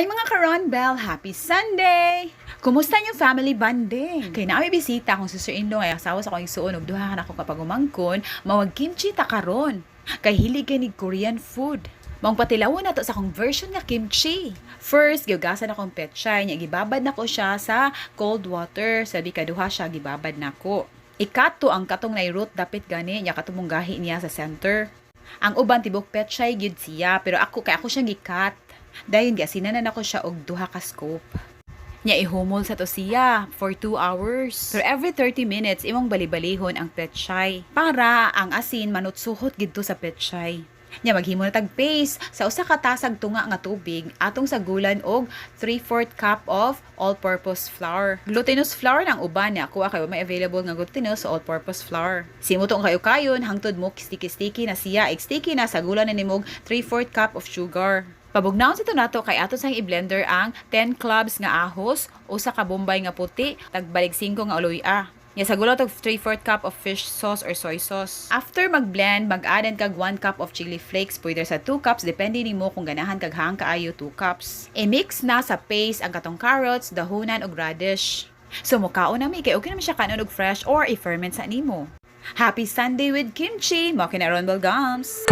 Hi, mga ka-Ronbel! Happy Sunday! Kumusta inyong family bonding? Kay naa mi bisita akong sister-in-law ay asawa sa akong igsuon ug duha ka nako kapag umangkon, mawag kimchi ta karon. Kay hilig kay nig Korean food. Maong patilawon na to sa akong version nga kimchi. First, giugasan akong petchay, nya gibabad nako siya sa cold water. Sabi kaduha siya gibabad nako. Ikato ang katong nay root dapit gani nya katong gahi niya sa center. Ang uban tibok petchay gyud siya, pero ako kay ako siyang gikat. Dayon giasinan na nako siya og 2 ka scoop. Nya ihumol sa to siya for 2 hours. Pero every 30 minutes imong balibalihon ang petchay para ang asin manutsuhot gidto sa petchay. Nya maghimo na tag paste sa usa ka tasag tunga nga tubig, atong sagulan og 3/4 cup of all-purpose flour. Glutinous flour ng uban niya kuha kay may available nga glutinous all-purpose flour. Simutong kayo kayon hangtod mo sticky sticky na siya. Ik sticky na, sagulan na nimog 3/4 cup of sugar. Pabugnawon sa nato kay ato sang i-blender ang 10 cloves nga ahos, usa ka bombay nga puti, tagbalig 5 nga uluya. Nya sagulan og 3/4 cup of fish sauce or soy sauce. After mag-blend, mag-add kag 1 cup of chili flakes, pwede sa 2 cups, depende nimo kung ganahan kag hang kaayo, 2 cups. I-mix na sa paste ang katong carrots, dahunan ug radish. So mukaon na mi kay okay naman siya kanon og fresh or i-ferment sa nimo. Happy Sunday with kimchi! Mao kina, Ronbel Gums!